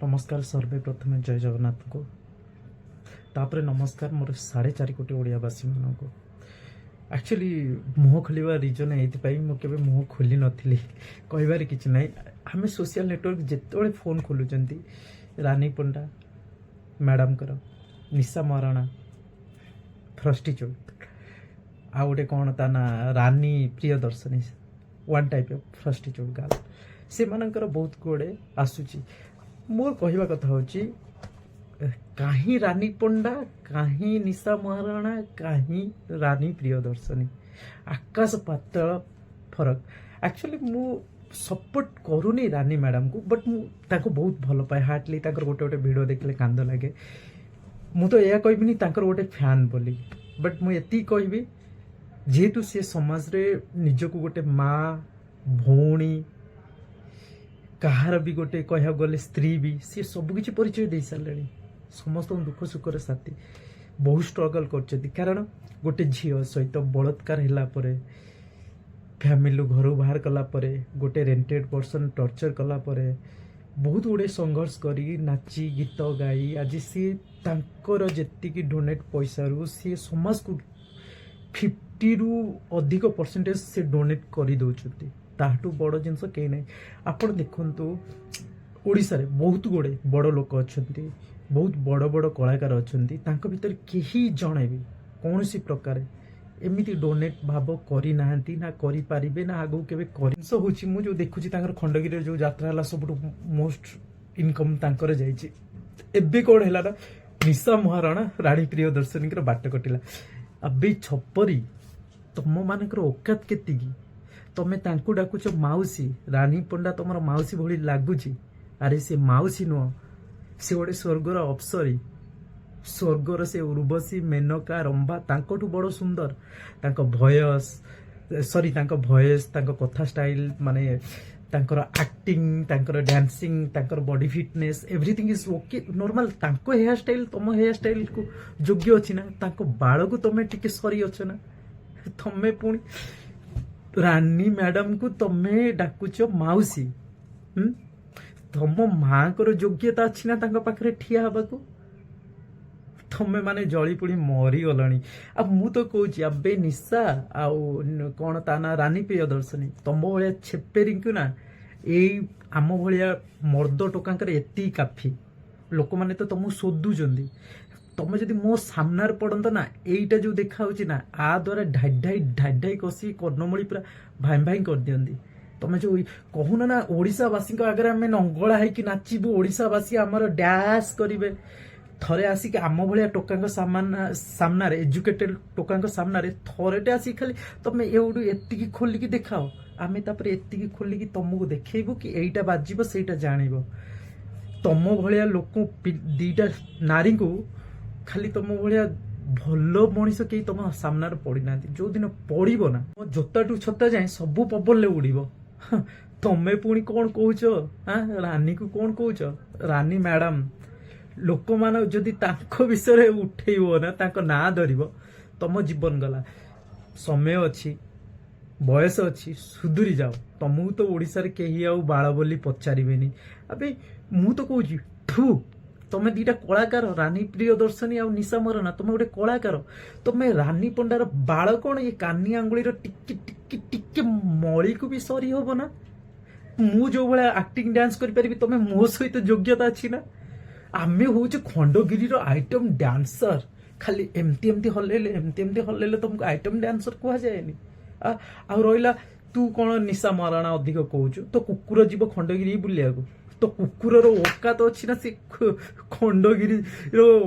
ନମସ୍କାର। ସର୍ବେ ପ୍ରଥମେ ଜୟ ଜଗନ୍ନାଥଙ୍କୁ, ତାପରେ ନମସ୍କାର ମୋର 4.5 କୋଟି ଓଡ଼ିଆବାସୀମାନଙ୍କୁ। ଆକ୍ଚୁଆଲି ମୁହଁ ଖୋଲିବା ରିଜନ୍ ଏଇଥିପାଇଁ, ମୁଁ କେବେ ମୁହଁ ଖୋଲି ନଥିଲି। କହିବାରେ କିଛି ନାହିଁ। ଆମେ ସୋସିଆଲ ନେଟୱାର୍କ ଯେତେବେଳେ ଫୋନ୍ ଖୋଲୁଛନ୍ତି, ରାନୀ ପଣ୍ଡା ମ୍ୟାଡ଼ାମଙ୍କର, ନିଶା ମହାରଣା ପ୍ରଷ୍ଟିଚ୍ୟୁଟ୍, ଆଉ ଗୋଟେ କ'ଣ ତା ନାଁ, ରାନୀ Priyadarshini, one type of prostitute girl, ସେମାନଙ୍କର ବହୁତ ଗୁଡ଼େ ଆସୁଛି। ମୋର କହିବା କଥା ହେଉଛି, କାହିଁ ରାନୀ ପଣ୍ଡା, କାହିଁ ନିଶା ମହାରଣା, କାହିଁ ରାନୀ ପ୍ରିୟଦର୍ଶନୀ? ଆକାଶ ପାତାଳ ଫରକ। ଆକ୍ଚୁଆଲି ମୁଁ ସପୋର୍ଟ କରୁନି ରାନୀ ମ୍ୟାଡ଼ାମକୁ, ବଟ୍ ମୁଁ ତାଙ୍କୁ ବହୁତ ଭଲ ପାଏ ହାର୍ଟଲି। ତାଙ୍କର ଗୋଟେ ଗୋଟେ ଭିଡ଼ିଓ ଦେଖିଲେ କାନ୍ଦ ଲାଗେ। ମୁଁ ତ ଏହା କହିବିନି ତାଙ୍କର ଗୋଟେ ଫ୍ୟାନ୍ ବୋଲି, ବଟ୍ ମୁଁ ଏତିକି କହିବି, ଯେହେତୁ ସେ ସମାଜରେ ନିଜକୁ ଗୋଟେ ମା, ଭଉଣୀ, କାହାର ବି ଗୋଟେ କହିବାକୁ ଗଲେ ସ୍ତ୍ରୀ ବି, ସିଏ ସବୁକିଛି ପରିଚୟ ଦେଇ ସାରିଲେଣି। ସମସ୍ତଙ୍କ ଦୁଃଖ ସୁଖର ସାଥୀ। ବହୁତ ଷ୍ଟ୍ରଗଲ୍ କରିଛନ୍ତି, କାରଣ ଗୋଟେ ଝିଅ ସହିତ ବଳାତ୍କାର ହେଲା ପରେ, ଫ୍ୟାମିଲିରୁ ଘରୁ ବାହାର କଲା ପରେ, ଗୋଟେ ରେଣ୍ଟେଡ୍ ପର୍ସନ୍ ଟର୍ଚର୍ କଲା ପରେ, ବହୁତ ଗୁଡ଼ିଏ ସଂଘର୍ଷ କରି, ନାଚି ଗୀତ ଗାଇ, ଆଜି ସିଏ ତାଙ୍କର ଯେତିକି ଡୋନେଟ୍ ପଇସାରୁ ସିଏ ସମାଜକୁ 50ରୁ ଅଧିକ ପରସେଣ୍ଟେଜ ସେ ଡୋନେଟ୍ କରିଦେଉଛନ୍ତି। ତାହାଠୁ ବଡ଼ ଜିନିଷ କେହି ନାହିଁ। ଆପଣ ଦେଖନ୍ତୁ, ଓଡ଼ିଶାରେ ବହୁତ ଗୁଡ଼ିଏ ବଡ଼ ଲୋକ ଅଛନ୍ତି, ବହୁତ ବଡ଼ ବଡ଼ କଳାକାର ଅଛନ୍ତି। ତାଙ୍କ ଭିତରେ କେହି ଜଣେ ବି କୌଣସି ପ୍ରକାରେ ଏମିତି ଡୋନେଟ୍ ଭାବ କରିନାହାନ୍ତି, ନା କରିପାରିବେ, ନା ଆଗକୁ କେବେ କରି। ଜିନିଷ ହେଉଛି, ମୁଁ ଯେଉଁ ଦେଖୁଛି, ତାଙ୍କର ଖଣ୍ଡଗିରିରେ ଯେଉଁ ଯାତ୍ରା ହେଲା, ସବୁଠୁ ମୋଷ୍ଟ ଇନକମ୍ ତାଙ୍କର ଯାଇଛି। ଏବେ କ'ଣ ହେଲା ନା, ନିଶା ମହାରଣା, ରାଣୀ ପ୍ରିୟଦର୍ଶନୀଙ୍କର ବାଟ କଟିଲା। ଆବେ ଛପରି, ତମ ମାନଙ୍କର ଓକାତ କେତିକି? ତମେ ତାଙ୍କୁ ଡାକୁଛ ମାଉସୀ। ରାନୀ ପଣ୍ଡା ତମର ମାଉସୀ ଭଳି ଲାଗୁଛି? ଆରେ, ସେ ମାଉସୀ ନୁହଁ, ସେ ଗୋଟେ ସ୍ୱର୍ଗର ଅପ୍ସରୀ। ସ୍ୱର୍ଗର ସେ ଉର୍ବଶୀ, ମେନକା, ରମ୍ଭା, ତାଙ୍କଠୁ ବଡ଼ ସୁନ୍ଦର। ତାଙ୍କ ଭୟସ, ସରି, ତାଙ୍କ ଭଏସ୍, ତାଙ୍କ କଥା ଷ୍ଟାଇଲ, ମାନେ ତାଙ୍କର ଆକ୍ଟିଂ, ତାଙ୍କର ଡ୍ୟାନ୍ସିଂ, ତାଙ୍କର body fitness, everything is okay, normal। ତାଙ୍କ ହେୟାର ଷ୍ଟାଇଲ ତମ ହେୟାର ଷ୍ଟାଇଲକୁ ଯୋଗ୍ୟ ଅଛି ନା? ତାଙ୍କ ବାଳକୁ ତମେ ଟିକେ ସରି ଅଛ ନା? ତମେ ପୁଣି ରାନୀ ମ୍ୟାଡାମକୁ ତମେ ଡାକୁଛ ମାଉସୀ, ହୁଁ? ତମ ମାଙ୍କର ଯୋଗ୍ୟତା ଅଛି ନା ତାଙ୍କ ପାଖରେ ଠିଆ ହେବାକୁ? ତମେ ମାନେ ଜଳି ପୋଡ଼ି ମରିଗଲଣି। ଆଉ ମୁଁ ତ କହୁଛି, ଆବେ ନିଶା ଆଉ କ'ଣ ତା ନାଁ, ରାନୀ ପ୍ରିୟଦର୍ଶନୀ, ତମ ଭଳିଆ ଛେପେରିଙ୍କୁ ନା ଏଇ ଆମ ଭଳିଆ ମର୍ଦ ଟୋକାଙ୍କର ଏତିକି କାଫି। ଲୋକମାନେ ତ ତମକୁ ଶୋଧୁଛନ୍ତି। ତମେ ଯଦି ମୋ ସାମ୍ନାରେ ପଡନ୍ତ ନା, ଏଇଟା ଯୋଉ ଦେଖା ହଉଛି ନା, ଆ ଦ୍ୱାରା ଢାଇ ଢାଇ ଢାଇ ଢାଇ କଷି କର୍ଣ୍ଣମୂଳି ପୁରା ଭାଇ ଭାଇ କରିଦିଅନ୍ତି। ତମେ ଯୋଉ କହୁନ ନା, ଓଡ଼ିଶାବାସୀଙ୍କ ଆଗରେ ଆମେ ନଙ୍ଗଳା ହେଇକି ନାଚିବୁ, ଓଡ଼ିଶାବାସୀ ଆମର ଡ୍ୟାନ୍ସ କରିବେ, ଥରେ ଆସିକି ଆମ ଭଳିଆ ଟୋକାଙ୍କ ସାମ୍ନାରେ, ଏଜୁକେଟେଡ୍ ଟୋକାଙ୍କ ସାମ୍ନାରେ ଥରେଟେ ଆସିକି ଖାଲି ତମେ ଏଉଠୁ ଏତିକି ଖୋଲିକି ଦେଖାଅ। ଆମେ ତାପରେ ଏତିକି ଖୋଲିକି ତମକୁ ଦେଖେଇବୁ କି ଏଇଟା ବାଜିବ, ସେଇଟା ଜାଣିବ। ତମ ଭଳିଆ ଲୋକ ଦିଟା ନାରୀଙ୍କୁ ଖାଲି, ତମ ଭଳିଆ ଭଲ ମଣିଷ କେହି ତମ ସାମ୍ନାରେ ପଡିନାହାନ୍ତି। ଯୋଉଦିନ ପଡିବ ନା, ମୋ ଜୋତାଠୁ ଛତା ଯାଏଁ ସବୁ ପବନରେ ଉଡିବ। ତମେ ପୁଣି କଣ କହୁଛ ଆଁ? ରାନୀକୁ କଣ କହୁଛ? ରାନୀ ମ୍ୟାଡାମ, ଲୋକମାନେ ଯଦି ତାଙ୍କ ବିଷୟରେ ଉଠେଇବ ନା, ତାଙ୍କ ନାଁ ଧରିବ, ତମ ଜୀବନ ଗଲା। ସମୟ ଅଛି, ବୟସ ଅଛି, ସୁଧୁରି ଯାଅ। ତମକୁ ତ ଓଡ଼ିଶାରେ କେହି ଆଉ ବାଳ ବୋଲି ପଚାରିବେନି। ଆବେ, ମୁଁ ତ କହୁଛି ଠୁ, ତମେ ଦିଟା କଳାକାର, ରାନୀ ପ୍ରିୟଦର୍ଶନୀ ଆଉ ନିଶା ମହାରଣା, ତମେ ଗୋଟେ କଳାକାର। ତମେ ରାନୀ ପଣ୍ଡାର ବାଳ କଣ, ଏ କାନି ଆଙ୍ଗୁଳିର ଟିକେ ଟିକେ ଟିକେ ମଳିକୁ ବି ସରି ହବ ନା? ମୁଁ ଯୋଉ ଭଳିଆ ଆକ୍ଟିଂ ଡ୍ୟାନ୍ସ କରିପାରିବି, ତମେ ମୋ ସହିତ ଯୋଗ୍ୟତା ଅଛି ନା? ଆମେ ହଉଛୁ ଖଣ୍ଡଗିରିର ଆଇଟମ ଡ୍ୟାନ୍ସର। ଖାଲି ଏମିତି ଏମିତି ହଲେଇଲେ, ଏମିତି ଏମିତି ହଲେଇଲେ ତମକୁ ଆଇଟମ ଡ୍ୟାନ୍ସର କୁହାଯାଏନି। ଆଉ ରହିଲା, ତୁ କ'ଣ ନିଶା ମହାରଣା ଅଧିକ କହୁଛୁ? ତୋ କୁକୁର ଯିବ ଖଣ୍ଡଗିରି ବୁଲିବାକୁ? ତୋ କୁକୁରର ଓକାତ ଅଛି ନା ସେ ଖଣ୍ଡଗିରିର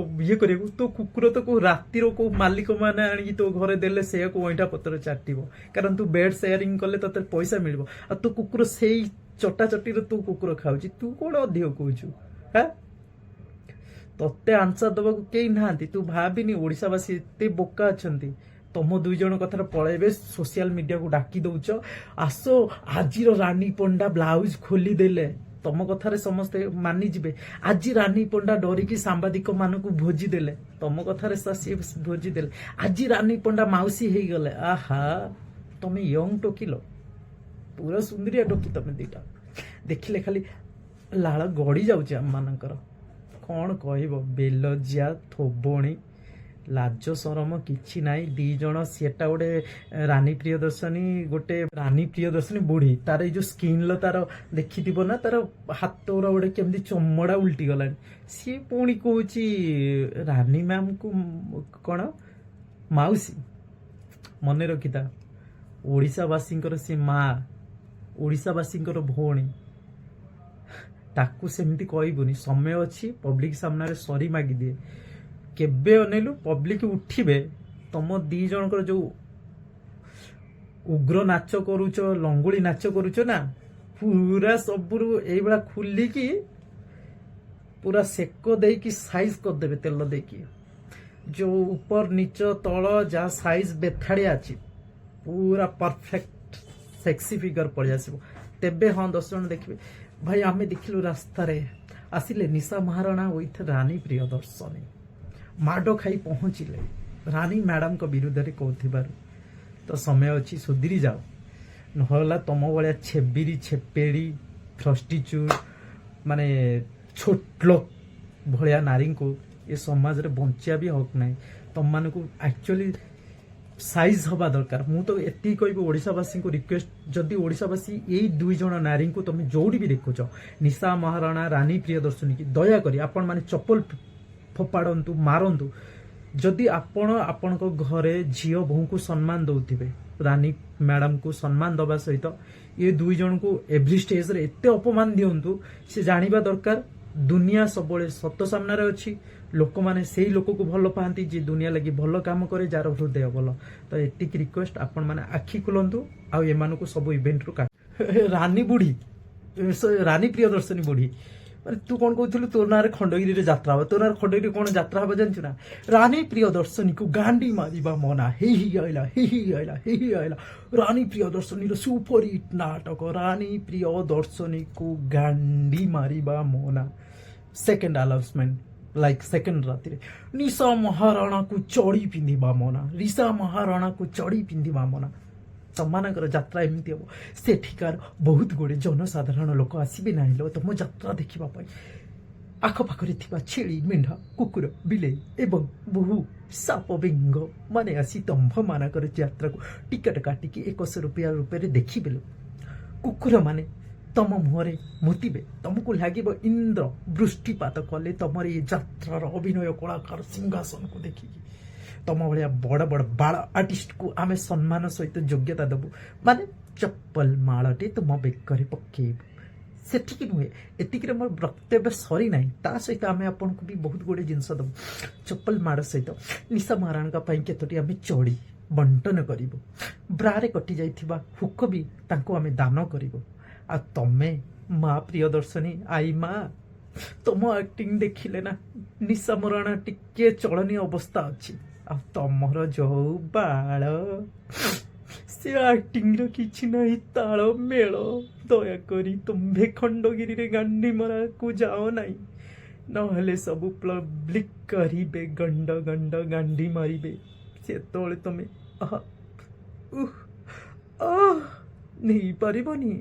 ଇଏ କରିବାକୁ? ତୋ କୁକୁର ତ କୋଉ ରାତିର କୋଉ ମାଲିକ ମାନେ ଆଣିକି ତୋ ଘରେ ଦେଲେ ସେଇଆକୁ ଅଇଁଠା ପତ୍ର ଚାଟିବ, କାରଣ ତୁ ବେଡ୍ ସେୟାରିଂ କଲେ ତତେ ପଇସା ମିଳିବ। ଆଉ ତୋ କୁକୁର ସେଇ ଚଟା ଚଟିରେ ତୋ କୁକୁର ଖାଉଛି। ତୁ କ'ଣ ଅଧିକ କହୁଛୁ ହାଁ? ତତେ ଆନ୍ସର ଦେବାକୁ କେହି ନାହାନ୍ତି। ତୁ ଭାବିନି ଓଡ଼ିଶାବାସୀ ଏତେ ବୋକା ଅଛନ୍ତି। ତମ ଦୁଇ ଜଣ କଥାରେ ପଳେଇବେ। ସୋସିଆଲ ମିଡିଆକୁ ଡାକି ଦଉଛ, ଆସ, ଆଜିର ରାନୀ ପଣ୍ଡା ବ୍ଲାଉଜ ଖୋଲିଦେଲେ ତମ କଥାରେ ସମସ୍ତେ ମାନିଯିବେ। ଆଜି ରାନୀ ପଣ୍ଡା ଡରିକି ସାମ୍ବାଦିକ ମାନଙ୍କୁ ଭୋଜି ଦେଲେ, ତମ କଥାରେ ସିଏ ଭୋଜି ଦେଲେ। ଆଜି ରାନୀ ପଣ୍ଡା ମାଉସୀ ହେଇଗଲେ। ଆହା, ତମେ ୟଙ୍ଗ ଟୋକିଲ, ପୁରା ସୁନ୍ଦରିଆ ଟୋକି ତମେ ଦିଟା। ଦେଖିଲେ ଖାଲି ଲାଳ ଗଡ଼ି ଯାଉଛି ଆମମାନଙ୍କର। କ'ଣ କହିବ? ବେଲଜ୍ୟା, ଥୋବଣୀ, ଲାଜ ସରମ କିଛି ନାହିଁ ଦି ଜଣ। ସେଟା ଗୋଟେ ରାନୀ ପ୍ରିୟଦର୍ଶନୀ, ଗୋଟେ ରାନୀ ପ୍ରିୟଦର୍ଶନୀ ବୁଢୀ। ତାର ଏଇ ଯୋଉ ସ୍କିନ୍ର ତାର ଦେଖିଥିବ ନା, ତାର ହାତ ଗୁରା ଗୋଟେ କେମିତି ଚମଡ଼ା ଉଲ୍ଟି ଗଲାଣି। ସିଏ ପୁଣି କହୁଛି ରାନୀ ମ୍ୟାମକୁ କ'ଣ ମାଉସୀ। ମନେ ରଖିଥା, ଓଡ଼ିଶାବାସୀଙ୍କର ସେ ମା, ଓଡ଼ିଶାବାସୀଙ୍କର ଭଉଣୀ। ତାକୁ ସେମିତି କହିବୁନି। ସମୟ ଅଛି, ପବ୍ଲିକ ସାମ୍ନାରେ ସରି ମାଗିଦିଏ। କେବେ ଅନେଇଲୁ, ପବ୍ଲିକ ଉଠିବେ। ତମ ଦି ଜଣଙ୍କର ଯୋଉ ଉଗ୍ର ନାଚ କରୁଛ, ଲଙ୍ଗୁଳି ନାଚ କରୁଛ ନା, ପୁରା ସବୁରୁ ଏଇଭଳିଆ ଖୋଲିକି ପୁରା ସେକ ଦେଇକି ସାଇଜ କରିଦେବେ ତେଲ ଦେଇକି। ଯୋଉ ଉପର, ନିଚ, ତଳ ଯାହା ସାଇଜ ବେଥାଳିଆ ଅଛି, ପୁରା ପରଫେକ୍ଟ ସେକ୍ସି ଫିଗର ପଳେଇ ଆସିବ। ତେବେ ହଁ, 10 ଜଣ ଦେଖିବେ, ଭାଇ, ଆମେ ଦେଖିଲୁ ରାସ୍ତାରେ ଆସିଲେ ନିଶା ମହାରଣା ୱିଥ୍ ରାନୀ ପ୍ରିୟଦର୍ଶନୀ, ମାଡ଼ ଖାଇ ପହଞ୍ଚିଲେ ରାନୀ ମ୍ୟାଡାମଙ୍କ ବିରୁଦ୍ଧରେ କହୁଥିବାରୁ। ତ ସମୟ ଅଛି, ସୁଧୁରି ଯାଅ। ନହେଲା ତମ ଭଳିଆ ଛେବିରି, ଛେପେଡ଼ି, ପ୍ରଷ୍ଟିଚ୍ୟୁଟ୍ ମାନେ ଛୋଟ ଲୋକ ଭଳିଆ ନାରୀଙ୍କୁ ଏ ସମାଜରେ ବଞ୍ଚିବା ବି ହକ୍ ନାହିଁ। ତମମାନଙ୍କୁ ଆକ୍ଚୁଆଲି ସାଇଜ ହବା ଦରକାର। ମୁଁ ତ ଏତିକି କହିବି ଓଡ଼ିଶାବାସୀଙ୍କୁ, ରିକ୍ୱେଷ୍ଟ, ଯଦି ଓଡ଼ିଶାବାସୀ ଏଇ ଦୁଇ ଜଣ ନାରୀଙ୍କୁ ତମେ ଯୋଉଠି ବି ଦେଖୁଛ, ନିଶା ମହାରଣା, ରାନୀ ପ୍ରିୟଦର୍ଶିନୀ କି, ଦୟାକରି ଆପଣମାନେ ଚପଲ ଫୋପାଡ଼ନ୍ତୁ, ମାରନ୍ତୁ। ଯଦି ଆପଣ ଆପଣଙ୍କ ଘରେ ଝିଅ ବୋହୂଙ୍କୁ ସମ୍ମାନ ଦଉଥିବେ, ରାନୀ ମ୍ୟାଡାମକୁ ସମ୍ମାନ ଦବା ସହିତ ଏ ଦୁଇ ଜଣଙ୍କୁ ଏଭ୍ରି ଷ୍ଟେଜରେ ଏତେ ଅପମାନ ଦିଅନ୍ତୁ, ସେ ଜାଣିବା ଦରକାର ଦୁନିଆ ସବୁବେଳେ ସତ ସାମ୍ନାରେ ଅଛି। ଲୋକମାନେ ସେଇ ଲୋକକୁ ଭଲ ପାଆନ୍ତି ଯିଏ ଦୁନିଆ ଲାଗି ଭଲ କାମ କରେ, ଯାହାର ହୃଦୟ ଭଲ। ତ ଏତିକି ରିକ୍ୱେଷ୍ଟ, ଆପଣମାନେ ଆଖି ଖୋଲନ୍ତୁ ଆଉ ଏମାନଙ୍କୁ ସବୁ ଇଭେଣ୍ଟରୁ କାଟ। ରାନୀ ବୁଢୀ, ରାନୀ ପ୍ରିୟଦର୍ଶନୀ ବୁଢୀ, ମାନେ ତୁ କଣ କହୁଥିଲୁ? ତୋ ନାଁରେ ଖଣ୍ଡଗିରିରେ ଯାତ୍ରା ହବ। ତୋ ନାଁରେ ଖଣ୍ଡଗିରି କଣ ଯାତ୍ରା ହବ ଜାଣିଛୁ ନା? ରାନୀ ପ୍ରିୟଦର୍ଶନୀକୁ ଗାଣ୍ଡି ମାରିବା ମନା, ହେଇ ହେଇ ଆଇଲା, ହେଇ ହେଇ ଆଇଲା, ହେଇ ହେଇ ଆଇଲା। ରାନୀ ପ୍ରିୟଦର୍ଶନୀର ସୁପରହିଟ୍ ନାଟକ ରାନୀ ପ୍ରିୟଦର୍ଶନୀକୁ ଗାଣ୍ଡି ମାରିବା ମନା। ସେକେଣ୍ଡ ଆନାଉନ୍ସମେଣ୍ଟ, ଲାଇକ୍ ସେକେଣ୍ଡ ରାତିରେ ନିଶା ମହାରଣାକୁ ଚଡ଼ି ପିନ୍ଧିବା ମନା, ନିଶା ମହାରଣାକୁ ଚଡ଼ି ପିନ୍ଧିବା ମନା। ତମମାନଙ୍କର ଯାତ୍ରା ଏମିତି ହବ। ସେଠିକାର ବହୁତ ଗୁଡ଼ିଏ ଜନସାଧାରଣ ଲୋକ ଆସିବେ ନାହିଁ ଲୋ ତମ ଯାତ୍ରା ଦେଖିବା ପାଇଁ। ଆଖପାଖରେ ଥିବା ଛେଳି, ମେଣ୍ଢା, କୁକୁର, ବିଲେଇ ଏବଂ ବହୁ ସାପ, ବେଙ୍ଗ ମାନେ ଆସି ତମ୍ଭମାନଙ୍କର ଯାତ୍ରାକୁ ଟିକେଟ କାଟିକି 100 ରୁପିଆ ରୂପରେ ଦେଖିବେ ଲୋ। କୁକୁରମାନେ ତମ ମୁହଁରେ ମୁତିବେ। ତମକୁ ଲାଗିବ ଇନ୍ଦ୍ର ବୃଷ୍ଟିପାତ କଲେ ତମର ଏ ଯାତ୍ରାର ଅଭିନୟ କଳାକାର ସିଂହାସନକୁ ଦେଖିକି। ତମ ଭଳିଆ ବଡ଼ ବଡ଼ ବାଳ ଆର୍ଟିଷ୍ଟକୁ ଆମେ ସମ୍ମାନ ସହିତ ଯୋଗ୍ୟତା ଦେବୁ, ମାନେ ଚପଲ ମାଳଟେ ତୁମ ବେକରେ ପକେଇବୁ। ସେତିକି ନୁହେଁ, ଏତିକିରେ ମୋର ବକ୍ତବ୍ୟ ସରିନାହିଁ। ତା ସହିତ ଆମେ ଆପଣଙ୍କୁ ବି ବହୁତ ଗୁଡ଼ିଏ ଜିନିଷ ଦେବୁ। ଚପଲ ମାଡ଼ ସହିତ ନିଶା ମହାରଣାଙ୍କ ପାଇଁ କେତୋଟି ଆମେ ଚଡ଼ି ବଣ୍ଟନ କରିବୁ। ବ୍ରାରେ କଟି ଯାଇଥିବା ହୁକ ବି ତାଙ୍କୁ ଆମେ ଦାନ କରିବୁ। ଆଉ ତମେ ମା ପ୍ରିୟଦର୍ଶନୀ I ମା, ତମ ଆକ୍ଟିଂ ଦେଖିଲେ ନା ନିଶା ମହାରଣା ଟିକେ ଚଳନୀୟ ଅବସ୍ଥା ଅଛି। ଆଉ ତମର ଯୋଉ ବାଳ, ସେ ଆକ୍ଟିଂର କିଛି ନାହିଁ ତାଳ ମେଳ। ଦୟାକରି ତୁମ୍ଭେ ଖଣ୍ଡଗିରିରେ ଗାଣ୍ଡି ମରାକୁ ଯାଅ ନାହିଁ, ନହେଲେ ସବୁ ପବ୍ଲିକ କରିବେ ଗଣ୍ଡ ଗଣ୍ଡ ଗାଣ୍ଡି ମାରିବେ। ସେତେବେଳେ ତମେ ଆହା, ଉଃ, ଆହ ନେଇପାରିବନି।